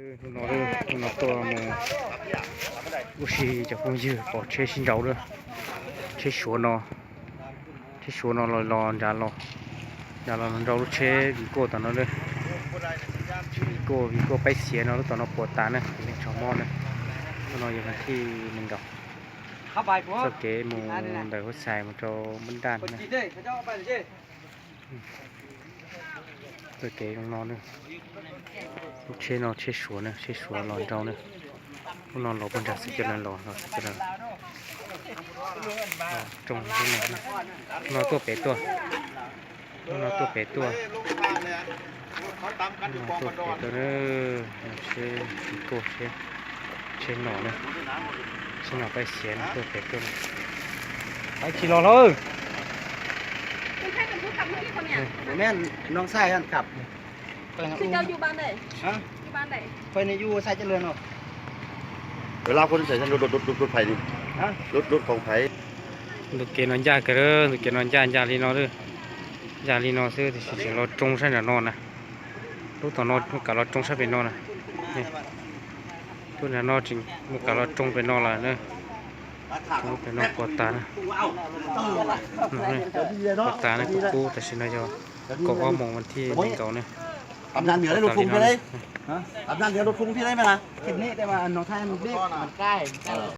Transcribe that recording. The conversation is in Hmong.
Hnub no, hnub no tuaj mus ua si cov phooj ywg pom tsheb sib nraus lawm. Tsheb Suav no, tsheb Suav no los los nrad los, nrad los nrau lub tsheb Vigo tom no lawm. Tsheb Vigo, Vigo paib xiav no lub tom no puas tas na, leej tso mob na. Hnub no yog vas thij nees nkaum, txoj kev mus ntawm Huab Xais mus rau Npab Daj na. Txoj kev zoo no na. Lub tsheb no tsheb Suav na, tsheb Suav los nrau na. Lub no los puag nram Xeev Cees los, los Xeev Cees los. Rooj no, no tuaj pem tuaj. Lub no tuaj pem tuaj. Lub no tuaj pem tuaj na. Tsheb Vigo, tsheb, tsheb no na. Tsheb no paib xiav no tuaj pem tuaj. Paib tsis los hlo. Ntu kev no ncaj kawg, ntu kev no ncaj, ncaj li no, ncaj li no xwb tiam sis tseem los roo sab nram no na. Lub tom no mus kav los roo sab pem no na. Lub nram no tseem mus kav los roo pem no lawm na. Lub pem no puas tas na. Puas tas na, kuj kub, tam sim no yog kaum ob moos vas thij nees nkaum na. Puas tas li no.